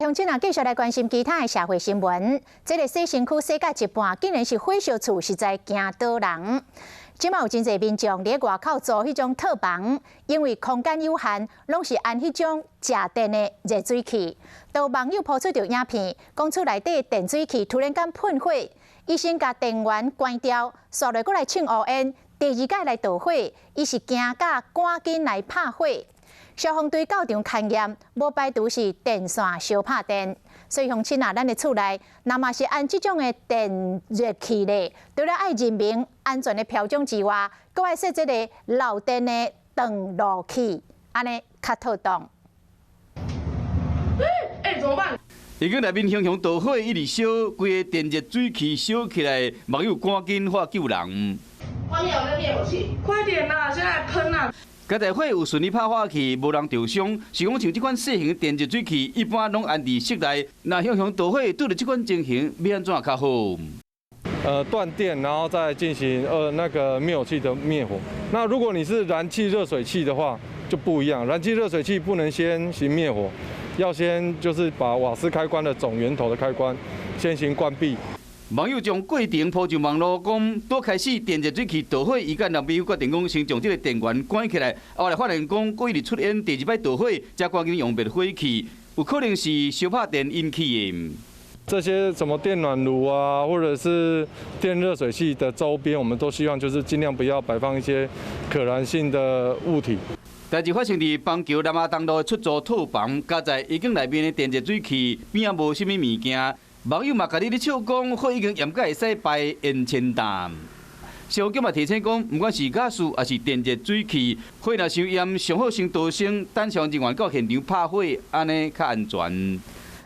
鄉親啊，繼續來關心其他的社會新聞。這个洗身軀洗到一半，竟然是火燒厝，實在驚倒人。這馬有真濟民眾佇外口租彼種套房，因為空間有限，攏是安彼種食電的熱水器。都網友 po 出著影片，講厝內底電水器突然間噴火，伊先共電源關掉，煞來閣來衝烏煙。第二擺來導火，伊是驚甲趕緊來拍火。消防隊到場勘驗，無排除是電線燒拍電。所以鄉親啊，咱的厝內，若嘛是安這種的電熱器咧，除了愛認明安全的標準之外，閣愛設這个漏電的斷路器，按呢較妥當。欸，怎麼辦？醫院內面熊熊大火一直燒，規个電熱水器燒起來，網友趕緊喊救人。外面有那滅火器，快點啦！現在噴啦！這台火有順利拍火去，無人受傷。是講像這款細型電熱水器，一般攏安佇室內，若熊熊大火拄著這款情形，欲按怎較好？斷電，然後再進行那個滅火器的滅火。那如果你是燃氣熱水器的話，就不一樣。燃氣熱水器不能先行滅火，要先就是把瓦斯開關的總源頭的開關先行關閉。網友將過程 po 上網路，講拄開始電熱水器著火，伊佮男朋友決定講先將這个電源關起來，後來發現講閣一直出煙，第二擺著火，才趕緊用滅火器，有可能是燒拍電引起的。這些什麼電暖爐啊，或者是電熱水器的周邊，我們都希望就是盡量不要擺放一些可燃性的物體。代誌發生佇邦橋南亞東路出租套房，佳哉醫院內面的電熱水器邊仔無啥物物件。網友嘛共你咧笑講，火已經炎甲會使排煙塵彈。消防局嘛提醒講，毋管是瓦斯抑是電熱水器，火若傷炎，上好先逃生，等消防人員到現場拍火，按呢較安全。